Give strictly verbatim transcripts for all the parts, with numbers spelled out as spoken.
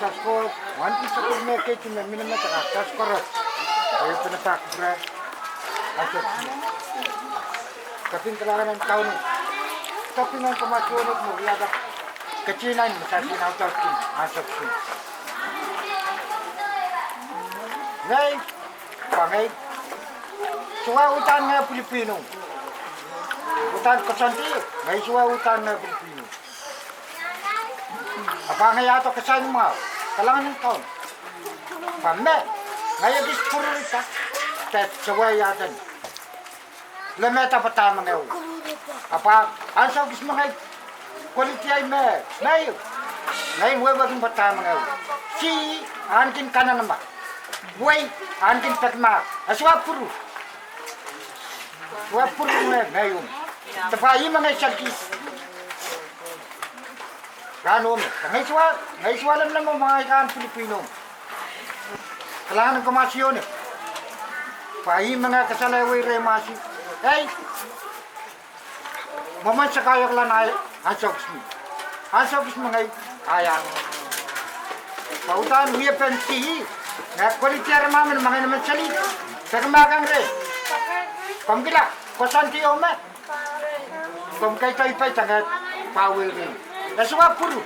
Task force, wan pil sapwellime kei me mihmi nan task force. Ahi pahn pak re. Ahi kaping kalahngan en Kauno. Kaping en Kauno me wiahda. Ketin nan me sasi nan task force. Ahi kaping. Ngehi, pwe ngehi sohte uhdahn ngehi Pilipino. Uhdahn koasoandi, ngehi sohte uhdahn ngehi Pilipino. Ahpw ngehi ahdo kasalehiong mwahu, kalahngan en Kauno. Pwe me, ngehi ekis pwururda, de sohte wia eden. Leme da padahk me ngehi. Ahpw ansou kis me ngehi koledi ahi me, me ieu. Ngehi wehwehki padahk me ngehi. Sih, ahneki kanengamah. Wei, ahneki pekimah. E sohte pwurur. Sohte pwurur me, me ieu. De pwe ih me ngehi salkihdi. Rahn ome, ngehi sohte, ngehi sohte lemlem me ngehi kan Pilipino. Kalahngan en Kauno me sohte. Pwe ih me ngehi kasalehiong rehmwahu. Ei. Mwomwen sakahiong lana ansou kis me. Ansou kis me ngehi, ahi. Pwe uhdahn wiepen sih, ngehi koledi rehmwahu me ngehi men seli. Pekimah kan reh. Komw kihla, koasoandi ome. Komw kaidehn pai tangehn pwe wehwehki. E sohte pwurur.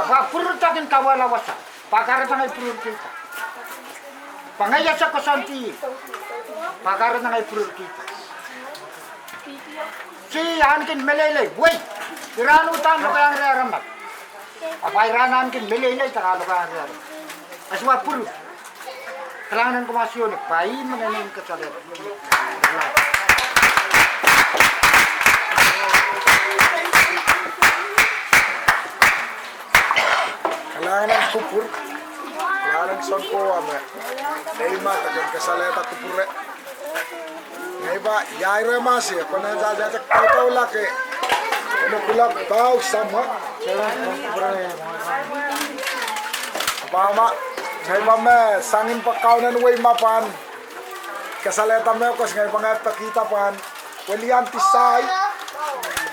Ahpw pwururda kin kawehla wasa. Pwe kahrehda ngehi pwururkihda. Pwe ngehi ese koasoandi. Pwe kahrehda ngehi pwururkihda. Sih, ahneki meleilei. Wei. Ira uhdahn lokaiahn reh aramas. Ahpw ira ahneki meleilei de lokaiahn reh aramas. E sohte pwurur. Kalahngan en Kauno me sohte, pwe ih me ngehi kasalehiong. Kalahngan en kupwur, kalahngan en sounkoa me, ei ma, de ken kasalehda kupwure. Ngehi pahn iang rehmwahu, e pahn nsa sehse kaudok lake. Ene kulak pau samwa. Pahn ma, ngehi pahn me sangin pwe Kauno en wehi me pahn kasalehda mehkot, ngehi pahn ngehi pekihda pahn weliandi sai.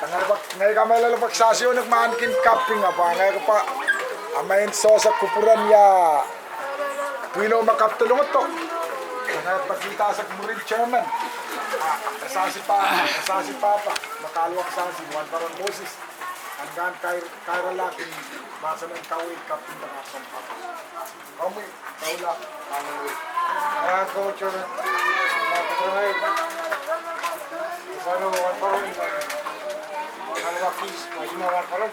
Ngehi pahn, ngehi kamehlele pwe kisasi onek me ahneki kaping pwe ngehi pahn, a men sohte kupwuren ia. Pwihno me kapitolong eto. Ngehi pekihda sehse mwurin chairman. A, kisasi pa, kisasi pahpa. Me kaluwa kisasi Wahnparon Moses. Ahneki kair, kairala kin mahsen en kaweid kaping pahpa. Komwi, kaula, kaweid. Ahn ko chairman. Mahsen en kaweid. Wahnparon, Wahnparon. Kaluwa kis, mahsen en Wahnparon.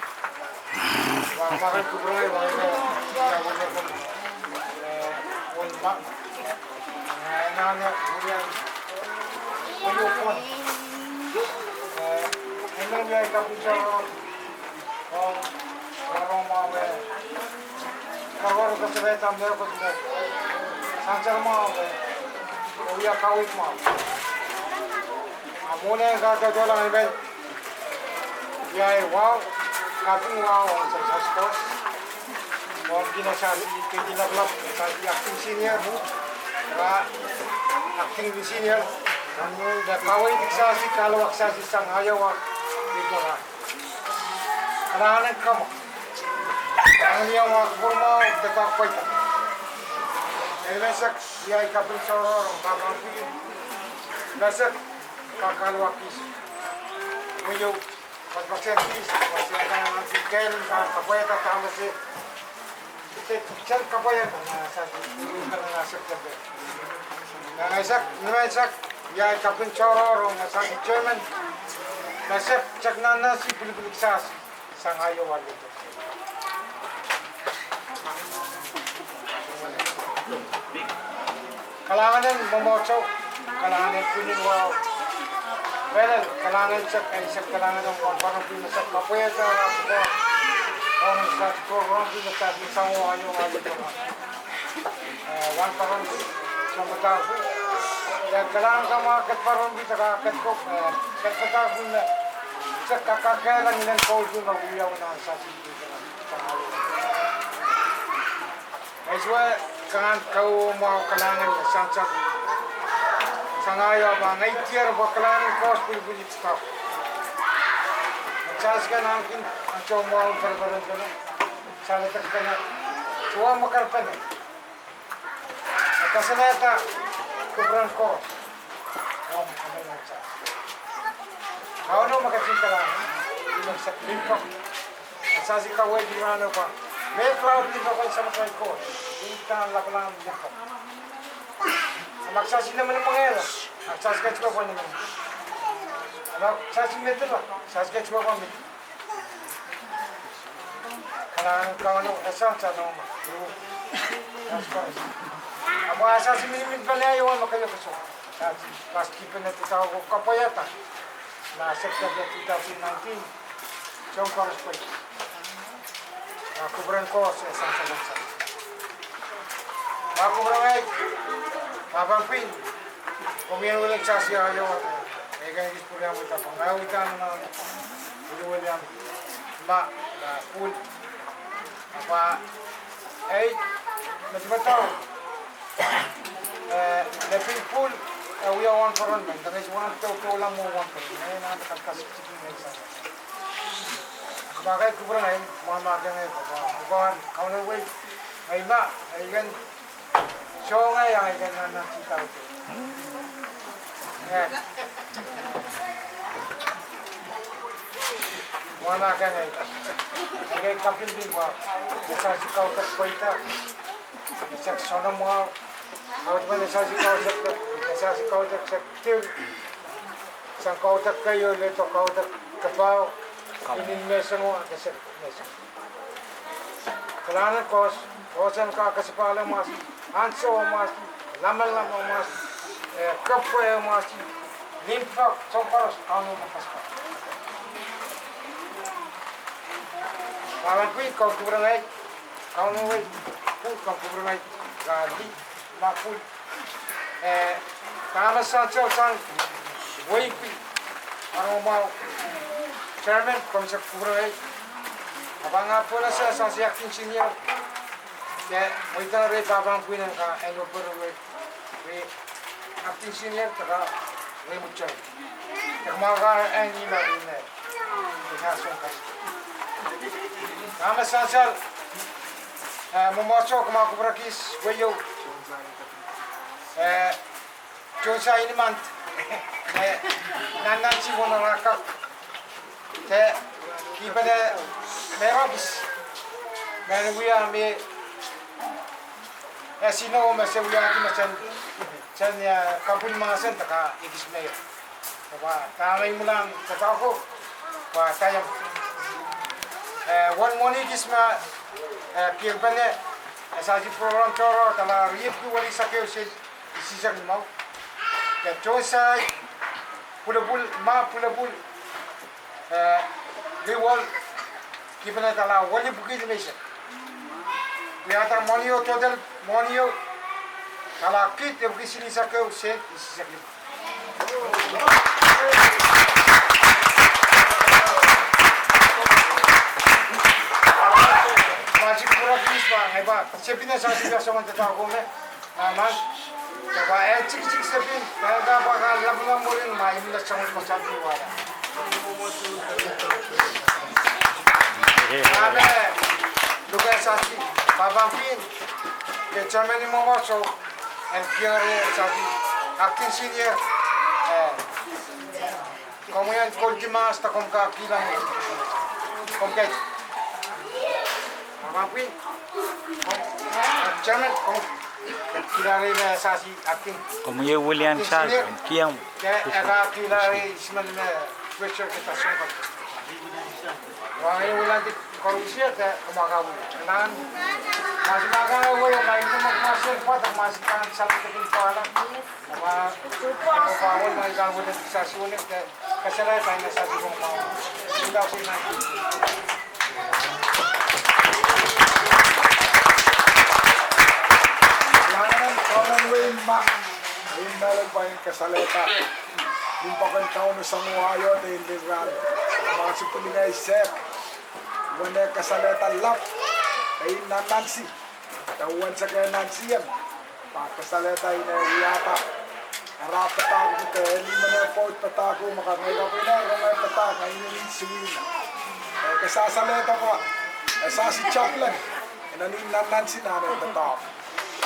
Ia, wahu, kaping wahu ong Sansal Sports. Ong kihda sasi, kihda lapalap, sasi acting senior, ra acting senior. De kaweid kisasi, kaluwa kisasi sang aio wa, kihda ra. Kalahngan en Kauno. Kalahngan en Kauno, kupwur mwahu, de kak pweida. Eri mesek, ia ei kaping sohror, kaping pwukat. Mesek, kak kaluwa kis. Mweio. Pwe pahn sehse, pwe sehse nan pil kehl, pahn kapwaiada tamese. Sehse kapwaiada nan sehse, nan sehse. Nan sehse, nan sehse, ia ei kaping sohror, nan sehse chairman. Nan sehse, sehse nan nan sehse pilipil kisasi. Sang aio wa lihdo. Kalahngan en mwomwohdiso, kalahngan en pwihn en wahu. Pil kalahngan sehse, eh, sehse kalahngan en Wahnparon pwihn me sehse kapwaiada, Wahnparon pwihn me sehse sang aio wa lihdo. Eh, Wahnparon pwihn, sounpadahk pwihn. Eh, kalahngan kamwa Kedparon pwihn, sehse Kedko, eh, Kedpadahk pwihn me sehse kakehla ngilen koul pwihn me wiawi nan sehse. Ngehi sohte kan kaweid mwahu kalahngan sang sehse. Sang aio pwe ngehi diar pwe kalahngan koaros pilipil kisasi. Sehse kan ahneki ansou mwahu pereperen kene. Kaledek pene, suwed me kerpene. E kasalehda kupwuren Koht. Om, amen, amen. Kauno me ketin kalahngan, me sahpw limpoak. E sahsi kaweid rahn ehu pwe, me raut limpoak en Samatail Koht, udahn lapalahn limpoak. A ma ke sahsi nemenem mengehla, a ke sahsi ketido pwe nemenem. A ma ke sahsi medila, sahsi ketido pwe medila. Kalahngan en Kauno, e sansal nohno. Ahpw a sahsi miniminpene ieu me keieu koasoia. Sahsi pas kipene titau ko kapwaiada. Na September two thousand nineteen, soun koaros pweida. Na kupwuren Koht e sansal, sansal. Ma kupwuren ei, ma pahn pwihn, komwi en wiliaksasi aio, e kin kis pwuriamwei tapang, a udahn nan, wiliwilian, ma, na, pwul. Ahpw ei, me dipadahn, eh, lepin pwul, e wia wahnpoaron men, dengei wan tohtohla mwo wahnpoaron, eh, nan kakasikasik men sang. Ahpw kaidehn kupwuren ei, mwamwahkiong ei, pwe, pwe, Kauno wei, ei ma, ei ken, soangen ei, ei ken nan nan titau. Eh. Mwamwahkiong ei, ei ken kapildi pwe, e sahsi kaudok pweida. Sehk soangen mwahu, audepen e sahsi kaudok, e sahsi kaudok sehk dir, sang kaudok keieu leledo kaudok kapau, inin menseng oh, ke sehk menseng. Kalahngan en Koht, Koht en kak kesempwal mwahs, ansou mwahs, lamalam mwahs, eh, kepwe mwahs, limpoak, soahng koaros, Kauno me kesempwal. Ma pahn pwihn, komw kupwuren ei, Kauno wei, pwul, komw kupwuren ei, kadi, ma pwul. Eh, dahme sansal sang, wehi pwihn, aron mwahu, chairman, komw sehk kupwuren ei. Ahpw ngehi pwehla sehk sang acting senior. Ke, mweidehng rehi pahn pwihn en ka, en wepwere wei. Re acting senior, taka, re muchang. Taka maka en ina ina. Ina sohng kas. Dahme sansal, eh, mwomwohdiso, kumwa kupwurekis, wei ieu. Eh, John Sainimand. Eh, nan nan si won rakak. Te, kipene, me rakis. Me wia me, eh, sino me se wiahki me sen, sen, eh, kapwil mahsen taka ekis me. Pwe dahme imwilang te dako, pwe daiong. Eh, won mwohni ekis me, eh, kipene, eh, sahsi program tohrohr, dahla riepwiki welisak ehu sent isisek limau. Ke John Sai, pwulopwul, ma pwulopwul, eh, liwol, kipene dahla welipwiki limeisek. Wiahda mwohni ehu, total mwohni ehu, dahla kid epwiki silihsek ehu sent isisek limau. Ma si kupwurekis pwe, eh, pwe, sepin sahsi pia soangen te dako me. Amen. Kapa eh tikitik sepin, pahn kapa ka lapalap mwurin ma imwila soangen koasoandi wahla. Amen. Luke sahsi, pahn pahn pwihn, ke chairman en mwomwohdiso, en kiangre sahsi, acting senior, eh, Komwi en koldi mahs, da komw kak kilang. Komw ket. Komw pwihn. Komw, eh, chairman, komw ket kilang reh me sahsi acting. Komwi e wilian sahsi, kilang. Ke, e kak kilang reh simen me treasurer ke ta song. Wa e wilian di koarusie ke, komw kak wilian. Nan, mahs ma kak wilian, ma imwin mahs en pwada, mahs kan sahsi ketin pwada. Pahn, pahn won ma I kan wehwehki sahsi wene, ke, kasalehda ih me sahsi wong pahn won. Two thousand nineteen. Kalahngan en Kauno wei ma, ih me I men pahn kasalehda. Limpoak en Kauno sang wahio de ih lel rahn. Mahs pwilingehn sehk. Wene kasalehda lap. Ih nan Nansi. De uwen sehk Nansi en. Pahn kasalehda ih me wiahda. Ara padahk de ni mehn pwoud padahk me kak ngehi kapwaiada, ngehi padahk, ngehi ni suwina. Eh, kasalehda pwe E sasi chaplain. Nan nan nan si nan e doadoahk.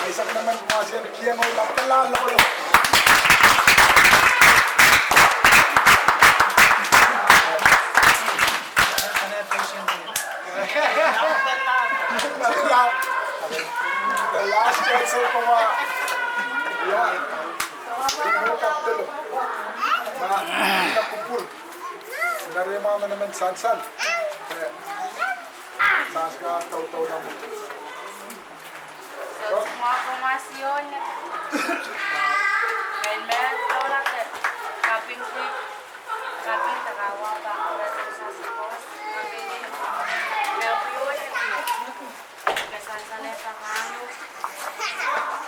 Isaac Nemen, kumasi en kihong oh lapalap, lapalap. The last chance of our, yeah. Ino kapitol. Na, na kupwur. Na rehmwahu emenemen sansal. Eh, sasi ka toutou nan. Mwahu mwahu siohn. Ken me doula ke kapingki, kaping takawa ba kura sasa kos, kaping me pwiwe ke sansal e pa kano.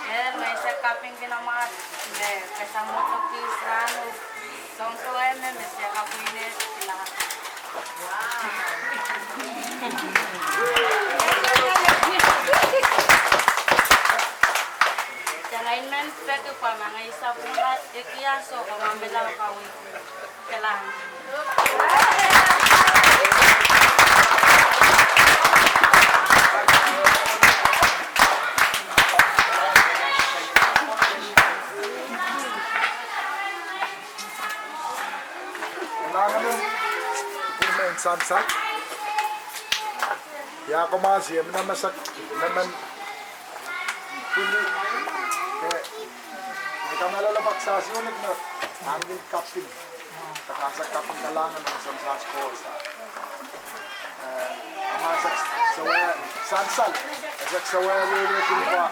Eri me se kapingki nan mwahu, me ke samwohdo kis kano. Soangsoang me me se kapwine la. Tangain men peki pwa ma ngehi sapwung la ekiaso ko ma mela kawi. Kelang. Kelang emen, emen sansal. Ia kumasi, emen masak, emen pwili. Ke, ke kamehlele pak sasi onik me, angin kaping. Ke kasak kaping kalahngan nan sansal kosa. Eh, masak sewe, sansal. Esak sewe wehwehkin pwa.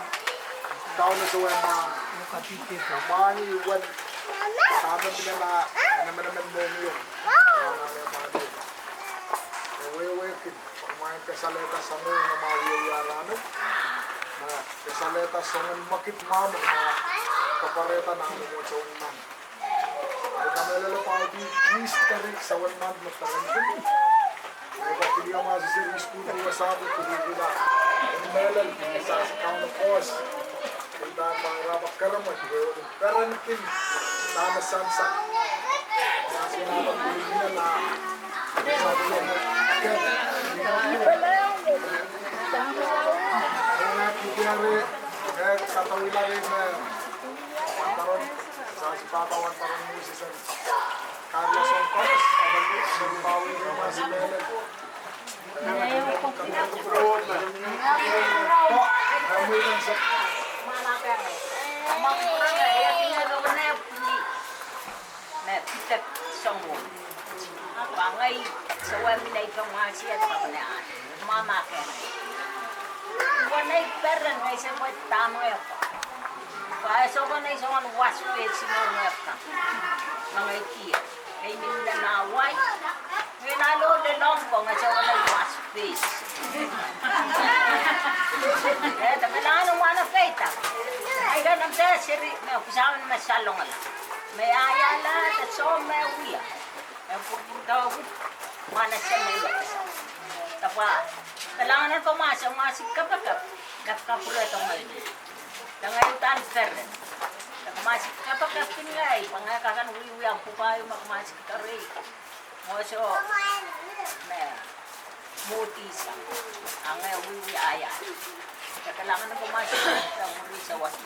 Kauno sewe ma. Mani wen. Kame pinela, emen emen meniong. Kame meniong. Wehwehkin. Mwain kasalehda soangen ma wiewia rahnwet. Ma kasalehda soangen mwekid ma, ma kapwarehda nan mwomwohdiso nan. Ahi kamehlele pwahdi kis teri sawen nan me perenki. Ahi kapilio ma sisir iskul duwe sahpw kulikula. En mehlel, sasi kaun kos. Inda pahn rapahki keremwe, perenki, nan sansal. Sasi nan kulikula. Eri, eh, kadaulah ih me, Wandaron, sasi pahpa Wandaron Moses en. Karla soang koaros, aban soang pahpa wehwehki mas mehlel. Me pidek soangen. Pwe ngehi, sewe mine I pahn wahsier, pahn wahsier, ma ma ke. Pwe ngehi peren, ngehi se pwe dahme ke. Pwe e sohte ngehi soangen was page me ngehi kan. Ma ngehi kihong. Ngehi mihmi nan Hawaii. Ngehi na lo lelohng ko ngehi soangen was page. Eh, de kalahngan mwahnakei da. Ahi kan nan de seri, me kusamen me salongala. Me ayala, de soh me wia. E pwurpwurdohng mwahnakei me wia. Dahpwa, kalahngan ko ma se ma si kapakap, de kapwurehdo ngehi. De ngehi uhdahn peren. De ma si kapakap pil ngehi, pwe ngehi kak en wiewia pwukat me ma si kitail. Mwohdiso, me. Mwohdiso. Ange wiewia ia. Kalahngan ko ma se, de mwuri se wasa.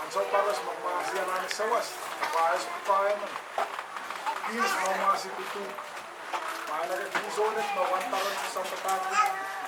Ansou koaros me kumasi anahne sawas, pwe e sohte pahn emen. Kis me kumasi kudu. Pwe e leke kis onek me Wandaron sohte pahn kudu.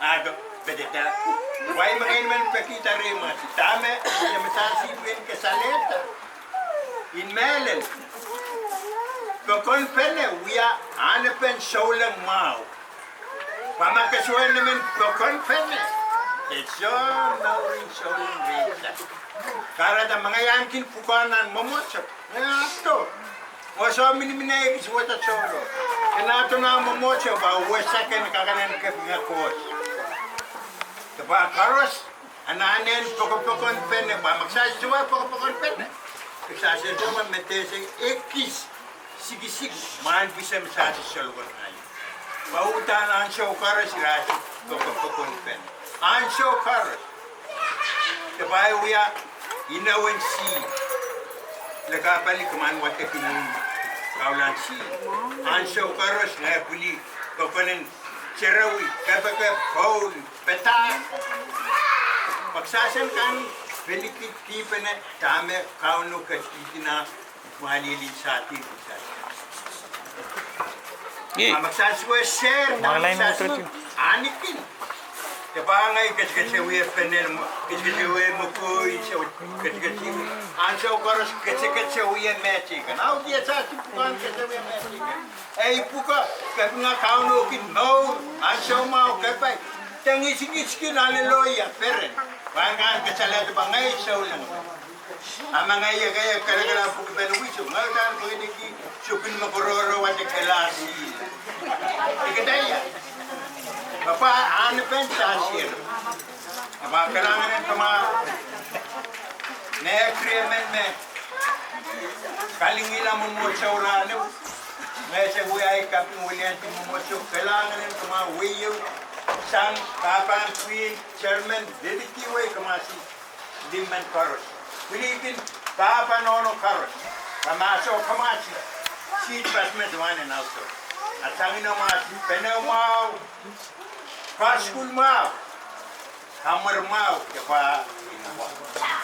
Ahpw, pwe dahme, why me ngehi men peki dahme, dahme, dahme sasi wen kasalehda. Ni mehlel, pokonpene wia ahnepen souleng mwahu. Pwe ma ke sohte men pokonpene, e soh mouren souleng rehtail. Kahrehda ma ngehi ahneki pwukoa nan mwomwohdiso, ngehi ahdo. Mwo soh minimine ekis wada sohte. Ke ahdo nan mwomwohdiso pwe wasa ken kakenen kapinga Koht. Ke pahn koaros anahne en pokopokonpene, pwe ma kitail sewese pokopokonpene, kitail sewese me dehr ekis sikisik mwahnpwisen me sasi solahr koaros nai. Pwe uhdahn ansou koaros irail pokopokonpene. Ansou koaros. Ke pahn wia inowen sih. Leka pali ke men wadek ni kaulahn sih. Ansou koaros ngehi pwili pokon en sarawi, kepikep, poul, padahk. Pwe kitail sehse kan pil ki dihpene dahme Kauno ketikihdi nan mwahliel en sahdi. Ni, ma kitail sewese, ma kitail sehse ahneki. Ke pahn ngehi ketiketi wie pene, ketiketi wie mepwuo, ketiketi, ansou koaros ketiketi wie mehte kan. Audier sehse pwukoahn ketiketi wie mehte kan. Ei pwukoa, kapinga Kauno kin mour, ansou mwahu kapai. Iang isikisiki nan loaloia peren. Pwe akan kasalehda pwe ngehi souleng. A ma ngehi ekei kalakala pwukipen wiso, ngehi uhdahn pwekidiki sukuhl me korohro wet de kalahsi. Ikadaia. Pahpa, ahnepen sasier. Pahpa, kalahngan en kumwail. Ngehi agreement me kalingila mwomwohdiso rahnwet. Ngehi se wia ei kaping wiliandi mwomwohdiso, kalahngan en kumwail wiewiawi. Sang pahpahn pwihn chairman, leliki wei kamasi. Limen koaros. Pwilihkin pahpa nohno koaros. Kamasi oh kamasi. Siht pasmes wan en auso. A sang ino kamasi, pene mwahu. Kasukuhl mwahu. Kamwer mwahu. Kepwa. Inwa.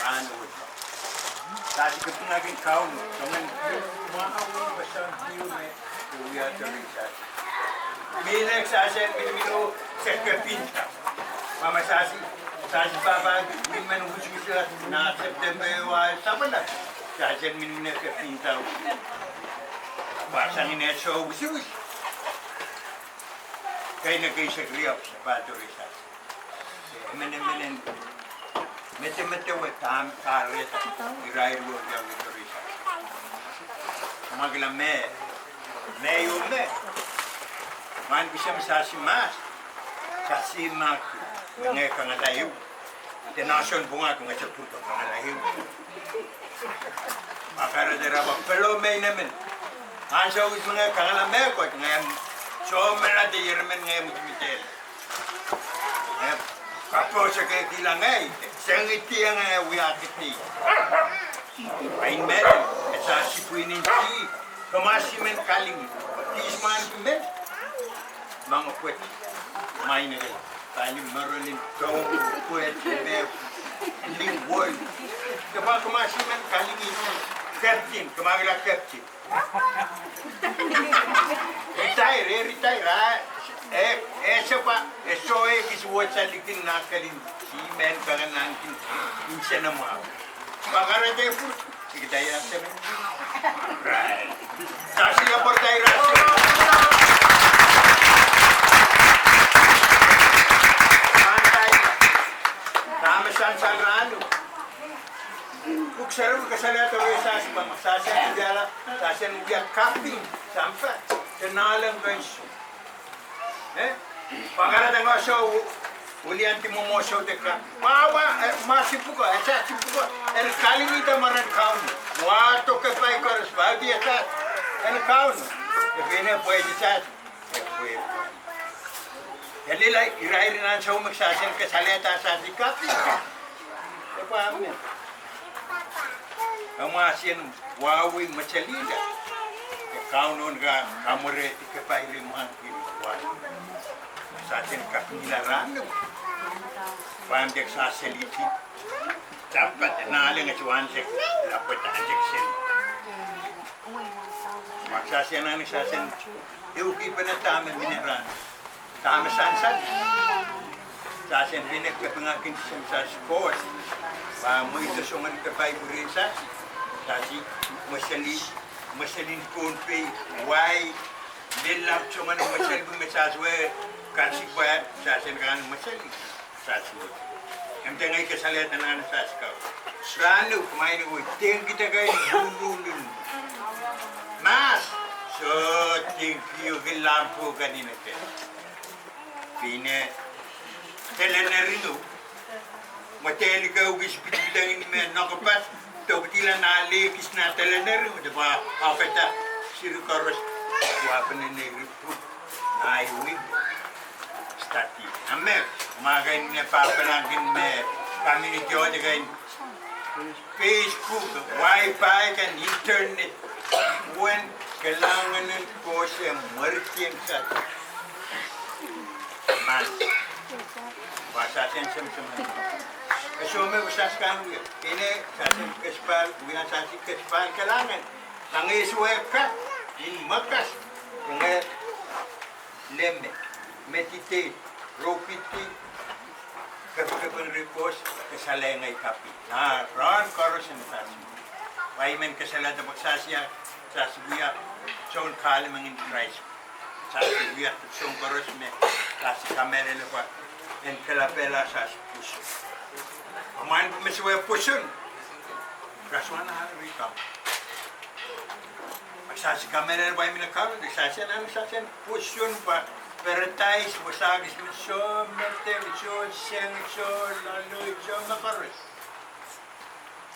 Rahn wet. Sasi kepinga kin Kauno. Soangen mwahu. Pasang kiu me. Wia doadoahk sasi. Mie nek sasi en minimino se kepinta. Pahpa sasi, sasi pahpa, minimen wisiwis nan September wa sapwellimen. Sasi en minimino kepinta. Pwe sang ine soh wisiwis. Kaidehn keisek riau, se pahn doadoahk sasi. Emenemen en medemedewe dahme kahrehda irair wehwehki doadoahk sasi. Mwakila me, me ieu me. Mwahnki se me sasi mahs, sasi mahk, me ngehi kangala ieu. De nan sounpwong ahki ngehi se pwurdo kangala ieu. Pwe kahrehda rapahki pwello me inemen. Ansou wis me ngehi kangala mehkot, ngehi soh mela de ieremen ngehi mwekimwekid. E, kapehse kehkihla ngehi, sengidi ngehi wiahkidi. Pwe ih me, e sasi pwihn en dih, kamasi men kalingi. Dih mwahnki men, mangopwet, main eke, pali meron en dong, pwet, me, ling wol. Kepwa kamasi men kalingi, captain, kamahkila captain. Retire, e retire, a, e, e sehpa, e soh ekis wasa likin nan kelin, ih men kanganangkin, insenamwahu. Pwe kahrehda pwur, ikadaia seme. Right. Sasi la pwurda irasi. Pahn tai. Dahme sansal rahnwet. Pwuhk Sarawi kasalehda wia sasi pwe ma sasi en wiahla, sasi en wia kaping, sampah, de nahnalek kan soh. E? Pwe kahrehda ngehi soh, wiliandi mwomwohdiso de ka. Pwe wa, e, ma sipwko, e sasi pwuko, e kalingida mwaren Kauno. Wa, doke pai koaros, pwe di e sasi, en Kauno. E pene pwe di sasi. E pwe. E lila irair nan ansou me sasi en kasalehda sasi kaping. E pwe amen. Kamasi en wahwei mweselida. E Kauno en ka, kamwerehdi kepaire mwahnki wa. Sasi en kapingila rahnwet. Pahn dek sasi selidi. Tapat, nahnalek ngehi se wan sek, lapwet ansou sel. Pwe sasi en, sasi en, e uhkipene dahme mihmi rahn. Dahme sansal. Sasi en pene kepinga kin se me sasi koht. Pwe mweido soangen kepaire en sasi. Sasi mweseli, mweselin Pohnpei, wai, lel lap soangen mweseli me sasi wia, kasik pwe sasi en kan mweseli. Sasi wet. Em de ngehi kasalehda nan sasi kau. Rahnwet, kumwail wet, dengki deke lululul. Mahs, soh, dengki, oke lampo kan inete. Pwe ine, telene ringo. Mwetelike ukis pitipitengin me nokopas, dokdila nan lehkis nan telene ringo, de pwe ahpwete, siri koaros, wa pene nei riput, nai win. Study. Ame, ma kain ne papalangkin me community o de kain Facebook, wifi kan internet. Wen kalahngan en kose mwerkien sat. Man. Pwe sasi en semsemen. E soh me pwe sasi kan wia. Ine sasi kesempwal, wia sasi kesempwal kalahngan. Sang e soh e ka, in mekas, nge leme, meditate, rokidi, kepikepin rikos, kesalehngehi kaping. Nan rahn koaros en sasi. Pwe I men kasalehda pwe sasi a, sasi wia, soun kahlemeng en Krais. Sasi wia, soun koaros me, sasi kamehlele pwe en kelapehla sasi pwoson. Amwail pil me sewese pwoson, raswana ari kam. Sasi kamehlele pwe I men kaweid, sasi nan sasi pwoson pwe paradais, pwe sasi me soh medek, soh seng, soh loalloid, soh me koaros.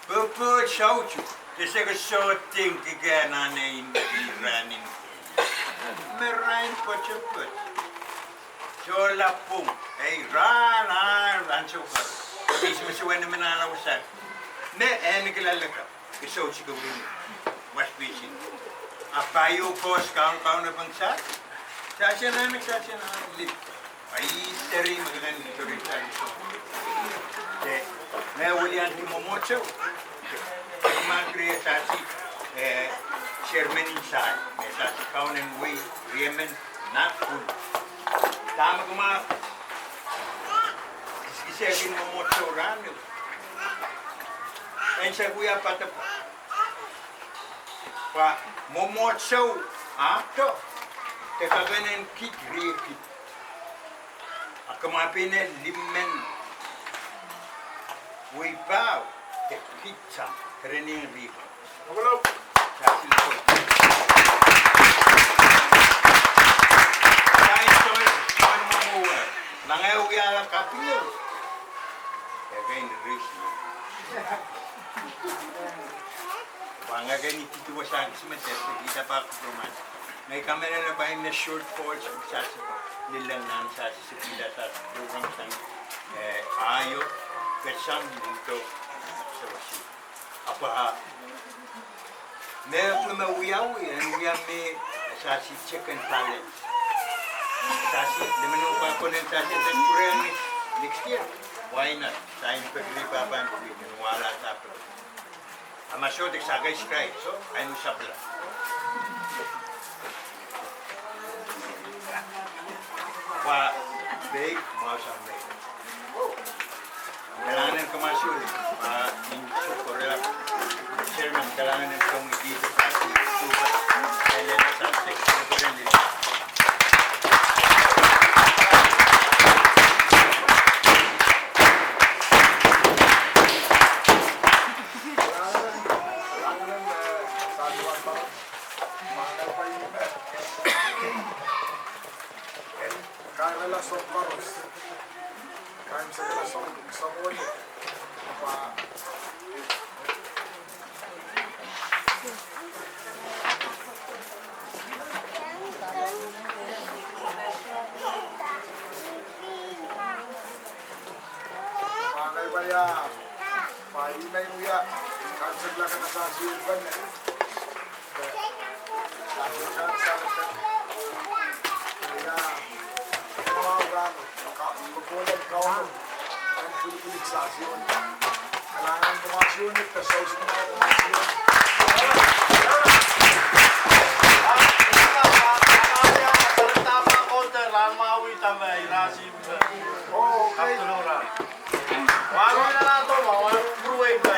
Pwopwoud soutuk, de sehse soh dingki ke nan ei ni rahn en. Me rahn pwetepwet. Soh lapwung, ei rahn, ah, rahn soh koaros. Pwe ihs me sewese ni men ala wasa. Me ehn kila leka, ke soutik wini. Wash basin. A pahieu koaros kaun kaun e pahn sat. Sasi nan, sasi nan, lip. Pai seri me kelen ni tori sari so. De, me weliandi mwomwohdiso. Kumwail kihdi sasi, eh, chairman inside. Me sasi kaunen wei, riemen, nan pwul. Dahme kumwail kiskisehkin mwomwohdiso rahno. En sehse wia poatopoat. Pwe mwomwohdiso ahpw de kapenen kid riekid. A kumwail pil en limen wei pahu de kid sang kerenieng riekid. Sasi lipot. Sasi lipot. Nange wiahla kapingo. Ekein risi. Pwe ngehi kin iti duwehsang kis me tepte kita pak roman. Ngehi kamehlele pwe me shortfall sasi, lileng nan sasi, sipwila sasi, program sang, eh, aio, petsang, linto, sewasi. Apwa, me pwe me wiawi, en wia me sasi check and balance. Sasi, lemeno pwa konen sasi, en purehng next year. Why not? Sain pekri pahpa en pwili, en wahla sapla. A ma sohte sake strike, so, ain sapla. Pwa, pei, mwahu sang me. Kalahngan en kamwahu, ah, in sukora, chairman, kalahngan en komwi di, ah, super, ah, lena sa, secretary, kahrehla soahng koaros. Kaimwisekala soahng, soahng wet. Pwa. Pwa ngehi pwa ia, pwa I men wia, kaimwisekala kan sasi wet pene.